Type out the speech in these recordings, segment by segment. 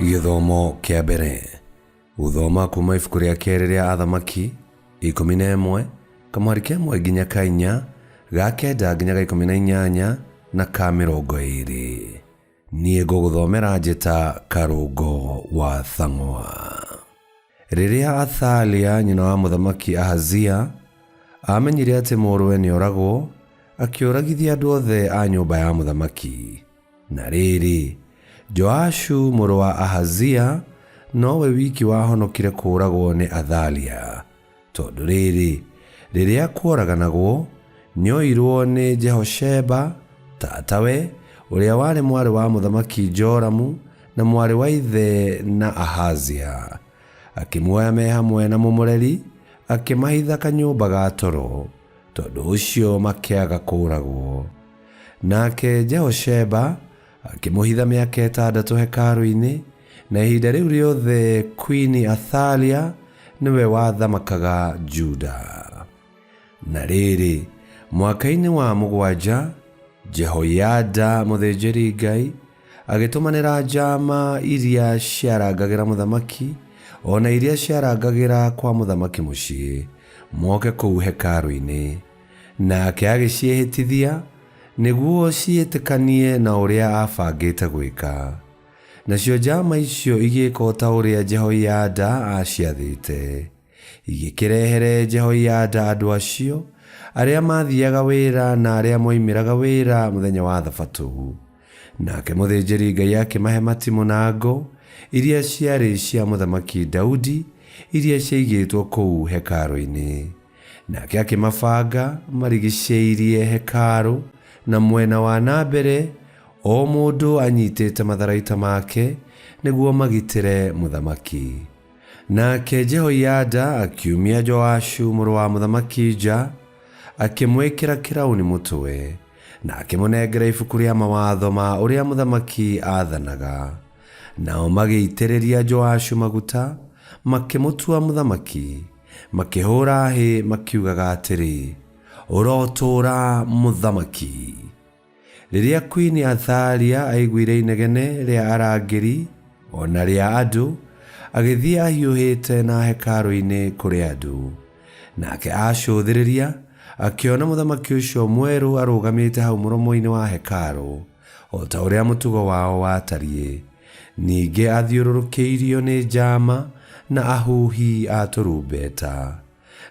Gĩthomo kĩa mbere gũthoma kuma ibuku rĩa kerĩ rĩa Athamaki 11 kamwari ka ĩmwe nginya ka inya ga kenda nginya ga 18 na ka 20. Niĩ ngũgũthomera njĩta Karũngo wa Thang'wa. Rĩrĩa Athalia nyina wa mũthamaki Ahazia aamenyire atĩ mũrũwe nĩoragwo, akĩũragithia andũ othe a nyũmba ya mũthamaki. Na rĩrĩ, Joashu mũrũ wa Ahazia nowe wiki wahonokire kũũragwo nĩ Athalia, tondũ rĩrĩ, rĩrĩa kworaganagwo, nĩoirwo nĩ Jehosheba, tatawe, ũrĩa warĩ mwarĩ wa mũthamaki Joramu na mwarĩ wa ithe na Ahazia. Akĩmuoya me hamwe na mũmũreri, akĩmahitha kanyũmba ga toro, tondũ ũcio makĩaga kũũragwo. Nake Jehosheba akĩmũhitha mĩaka ĩtandatũ hekarũ-inĩ, na ihinda rĩu rĩothe kwini Athalia nĩwe wathamakaga Juda. Na rĩrĩ, mwaka-inĩ wa mũgwanja, Jehoiada mũthĩnjĩri-Ngai agĩtũmanĩra njaama iria ciarangagĩra mũthamaki, o na iria ciarangagĩra kwa mũthamaki mũciĩ, moke kũu hekarũ-inĩ. Nake agĩciĩhĩtithia nĩguo ciĩtĩkanie na ũrĩa aabangĩte gwĩka. Nacio njaama icio igĩĩka o ta ũrĩa Jehoiada aaciathĩte. Igĩkĩrehere Jehoiada andũ acio, arĩa maathiaga wĩra na arĩa moimĩraga wĩra mũthenya wa Thabatũ. Nake mũthĩnjĩri-Ngai akĩmahe matimũ na ngo iria ciarĩ cia Mũthamaki Daudi, iria ciaigĩtwo kũu hekarũ-inĩ. Nake akĩmabanga marigicĩirie hekarũ na mwena wa na mbere, o mũndũ anyitĩte matharaita make, nĩguo magitĩre mũthamaki. Nake Jehoiada akiumia Joashu mũrũ wa mũthamaki nja, akĩmwĩkĩra kĩraũni mũtwe, na akĩmũnengera ibuku rĩa mawatho ma ũrĩa mũthamaki aathanaga. Nao magĩitĩrĩria Joashu maguta, makĩmũtua mũthamaki, makĩhũũra hĩ makiugaga atĩrĩ, Ũrotũũra mũthamaki! Rĩrĩa kwini Athalia aiguire inegene rĩa arangĩri o na rĩa andũ, agĩthiĩ ahiũhĩte na hekarũ-inĩ kũrĩ andũ. Nake acũthĩrĩria, akĩona mũthamaki ũcio mwerũ arũgamĩte hau mũromo-inĩ wa hekarũ, o ta ũrĩa mũtugo wao watariĩ, ningĩ athiũrũrũkĩirio nĩ njaama na ahuhi a tũrumbeta.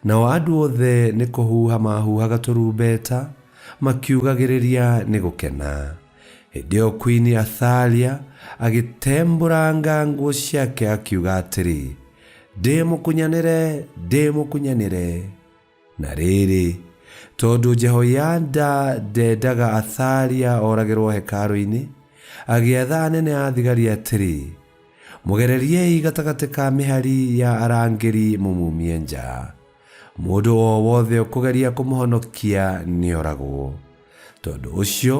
Nao andũ othe nĩ kũhuha maahuhaga tũrumbeta, makiugagĩrĩria nĩ gũkena. Hĩndĩ ĩyo kwini Athalia agĩtembũranga nguo ciake akiuga atĩrĩ, Ndĩ mũkunyanĩre! Ndĩ mũkunyanĩre! Na rĩrĩ, tondũ Jehoiada ndendaga Athalia oragĩrũo hekarũ-inĩ, agĩatha anene a thigari atĩrĩ, Mũgereriei gatagatĩ ka mĩhari ya arangĩri mũmumie nja. Mũndũ o wothe ũkũgeria kũmũhonokia nĩoragwo. Tondũ ũcio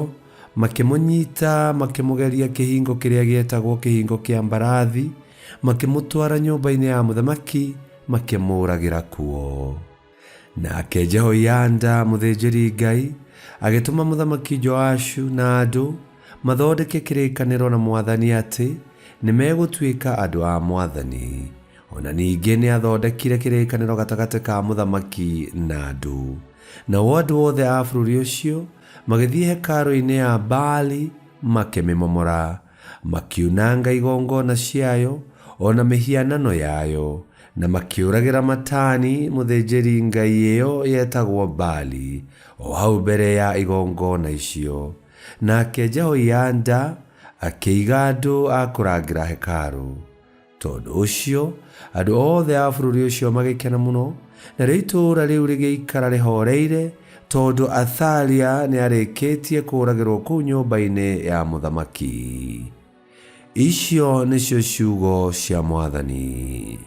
makĩmũnyita makĩmũgeria kĩhingo kĩrĩa gĩetagwo Kĩhingo kĩa Mbarathi, makĩmũtwara nyũmba-inĩ ya mũthamaki makĩmũũragĩra kuo. Nake Jehoiada mũthĩnjĩri-Ngai agĩtũma mũthamaki Joashu na andũ mathondeke kĩrĩkanĩro na mwathani atĩ nĩmegũtuĩka andũ a mwathani. O na ningĩ nĩathondekire kĩrĩkanĩro gatagatĩ ka mũthamaki na andũ. Nao andũ othe a bũrũri ũcio magĩthiĩ hekarũ-inĩ ya Baali makĩmĩmomora, makiunanga igongona ciayo o na mĩhianano yayo, na makĩũragĩra Matani mũthĩnjĩri-ngai ĩyo yetagwo Baali o hau mbere ya igongona icio. Nake Jehoiada akĩiga andũ a kũrangĩra hekarũ. Tondũ ũcio andũ othe a bũrũri ũcio magĩkena mũno, narĩo itũũra rĩu rĩgĩikara rĩhooreire, tondũ Athalia nĩarĩkĩtie kũũragĩrwo kũu nyũmba-inĩ ya mũthamaki. Icio nĩcio ciugo cia Mwathani.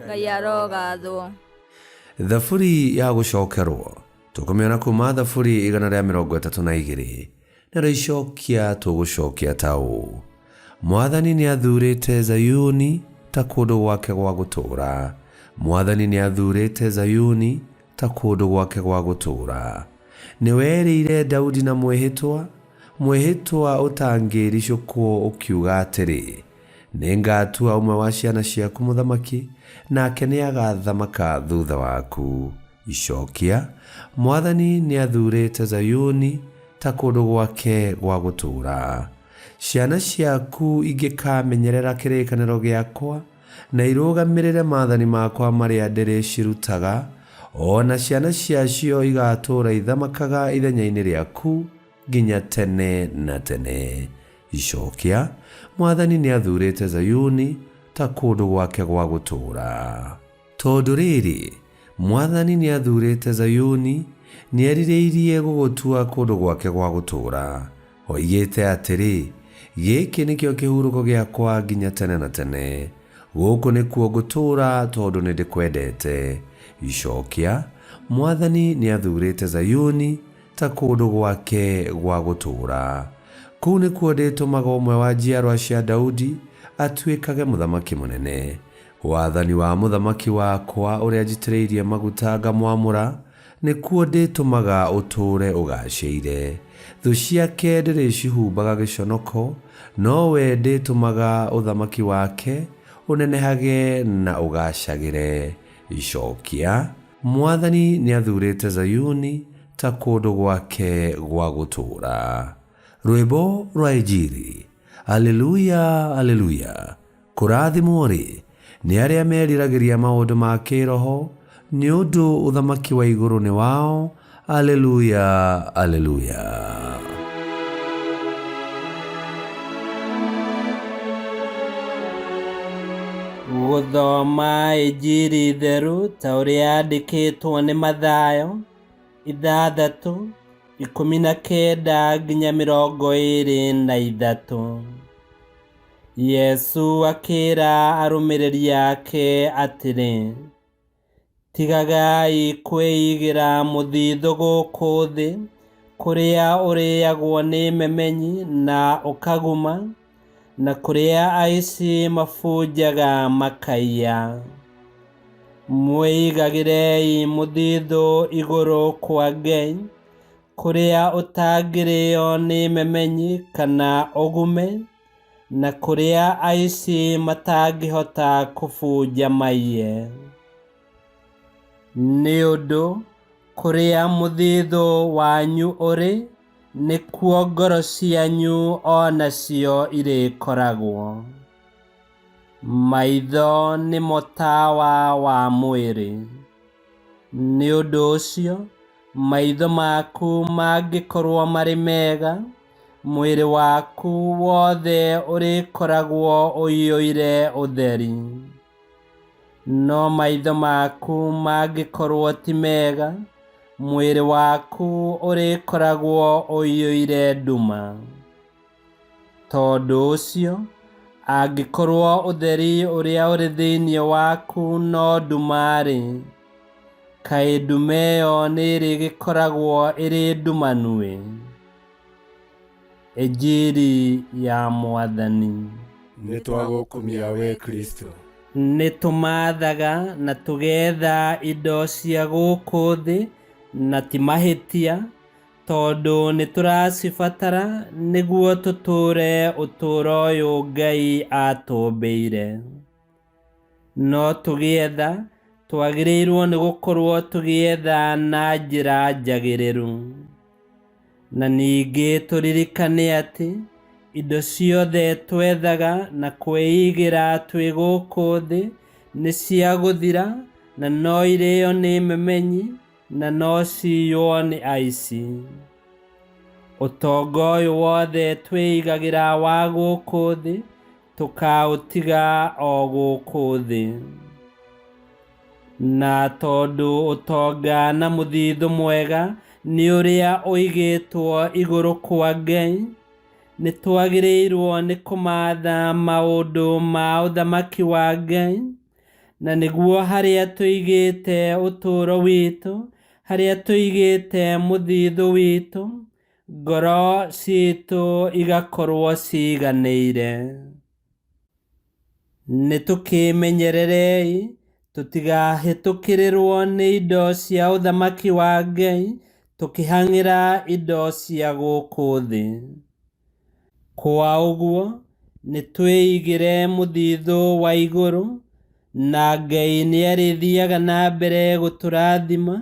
Ngai arogathwo. Thaburi ya gũcokerwo tũkũmĩona kuma Thaburi 132. Narĩo icokia tũgũcokia ta ũũ, Mwathani nĩathuurĩte Zayuni ta kũndũ gwake gwa gũtũũra, Mwathani nĩathuurĩte Zayuni ta kũndũ gwake gwa gũtũũra. Nĩwerĩire Daudi na mwĩhĩtwa, mwĩhĩtwa ũtangĩĩricũkwo ũkiuga atĩrĩ, Nĩngatua ũmwe wa ciana ciaku mũthamaki, nake nĩagathamaka thutha waku. Icokia, Mwathani nĩathuurĩte Zayuni ta kũndũ gwake gwa gũtũũra. Ciana ciaku ingĩkamenyerera kĩrĩkanĩro gĩakwa, na irũgamĩrĩre maathani makwa marĩa ndĩrĩcirutaga, o na ciana ciacio igaatũũra ithamakaga ithenya-inĩ rĩaku nginya tene na tene. Icokia, Mwathani nĩathuurĩte Zayuni ta kũndũ gwake gwa gũtũũra. Tondũ rĩrĩ, Mwathani nĩathuurĩte Zayuni, nĩerirĩirie gũgũtua kũndũ gwake gwa gũtũũra. Oigĩte atĩrĩ, Gĩkĩ nĩkĩo kĩhurũko gĩakwa nginya tene na tene, gũkũ nĩkuo ngũtũũra tondũ nĩndĩkwendete. Icokia, Mwathani nĩathuurĩte Zayuni ta kũndũ gwake gwa gũtũũra. Kũu nĩkuo ndĩtũmaga ũmwe wa njiarwa cia Daudi atuĩkage mũthamaki mũnene. Wathani wa mũthamaki wakwa ũrĩa njitĩrĩirie maguta ngamwamũra, nĩkuo ndĩtũmaga ũtũũre ũgaacĩire. Thũ ciake ndĩrĩcihumbaga gĩconoko, nowe ndĩtũmaga ũthamaki wake ũnenehage na ũgaacagĩre. Icokia, Mwathani nĩathuurĩte Zayuni ta kũndũ gwake gwa gũtũũra. Rwĩmbo rwa Injiri. Aleluya, aleluya! Kũrathimwo-rĩ, nĩ arĩa meriragĩria maũndũ ma kĩĩroho, nĩ ũndũ ũthamaki wa igũrũ nĩ wao. Aleluya, aleluya! Gũthoma Injiri theru ta ũrĩa yandĩkĩtwo nĩ Mathayo, 6:19 nginya 23. Yesu akĩra arũmĩrĩri ake atĩrĩ, Tigagai kwĩigĩra mũthithũ gũkũ thĩ, kũrĩa ũrĩagwo nĩ memenyi na ũkaguma, na kũrĩa aici mabunjaga makaiya. Mwĩigagĩrei mũthithũ igũrũ kwa Ngai, kũrĩa ũtangĩrĩo nĩ memenyi kana ũgume, na kũrĩa aici matangĩhota kũbunja maiye. Nĩ ũndũ kũrĩa mũthithũ wanyu ũrĩ, nĩkuo ngoro cianyu o nacio irĩkoragwo. Maitho nĩmo tawa wa mwĩrĩ. Nĩ ũndũ ũcio, maitho maku mangĩkorwo marĩ mega, mwĩrĩ waku wothe ũrĩkoragwo ũiyũire ũtheri. No maitho maku mangĩkorwo ti mega, mwĩrĩ waku ũrĩkoragwo ũiyũire nduma. Tondũ ũcio, angĩkorwo ũtheri ũrĩa ũrĩ thĩinĩ waku no nduma-rĩ, kaĩ nduma ĩyo nĩĩrĩgĩkoragwo ĩrĩ ndumanu-ĩ! Injiri ya Mwathani. Nĩ twagũkumia we Kristo. Nĩ tũmathaga na tũgetha indo cia gũkũ thĩ na ti mahĩtia, tondũ nĩ tũracibatara nĩguo tũtũũre ũtũũro ũyũ Ngai atũmbĩire. No tũgĩetha, twagĩrĩirwo nĩ gũkorwo tũgĩetha na njĩra njagĩrĩru. Na ningĩ tũririkane atĩ indo ciothe twethaga na kwĩigĩra twĩ gũkũ thĩ nĩ cia gũthira na no irĩo nĩ memenyi na no ciywo nĩ aici. Ũtonga ũyũ wothe twĩigagĩra wa gũkũ thĩ tũkaũtiga o gũkũ thĩ. Na tondũ ũtonga na mũthithũ mwega nĩ ũrĩa ũigĩtwo igũrũ kwa Ngai, nĩ twagĩrĩirwo nĩ kũmatha maũndũ ma ũthamaki wa Ngai, na nĩguo harĩa tũigĩte ũtũũro witũ, harĩa tũigĩte mũthithũ witũ, ngoro citũ igakorwo ciganĩire. Nĩ tũkĩmenyererei tũtigahĩtũkĩrĩrwo nĩ indo cia ũthamaki wa Ngai tũkĩhang'ĩra indo cia gũkũ thĩ. Kwa ũguo, Nĩ twĩigĩre mũthithũ wa igũrũ, na Ngai nĩ arĩthiaga na mbere gũtũrathima,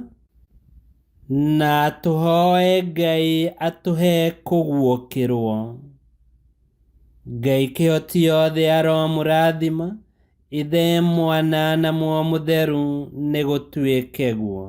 na tũhoe Ngai atũhe kũguũkĩrwo. Ngai kĩhoti yothe aromũrathima, Ithe, Mwana na Muoyo Mũtheru, nĩ gũtuĩke guo.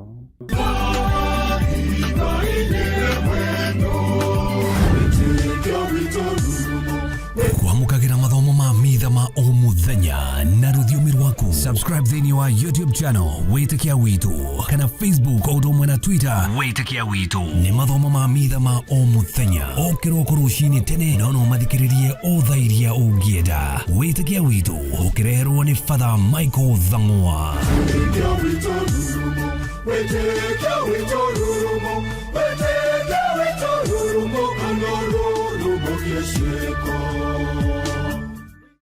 Kwamũkagĩra mathomo ma mitha ma o mũthenya na rũthiomi rwaku. Subscribe thĩinĩ wa YouTube channel Wĩtĩkia Witũ kana Facebook o ũndũ ũmwe na Twitter Wĩtĩkia Witũ. Nĩ mathomo ma mitha ma o mũthenya o kĩroko rũcinĩ tene, no no mathikĩrĩrie o thaa iria ũngĩenda. Wĩtĩkia Witũ ũkĩreherwo nĩ Father Michael Thang'wa. Wĩtĩkia witũ rurumo, wĩtĩkia witũ rurumo, wĩtĩkia witũ rurumo, kana rurumo kĩciĩko.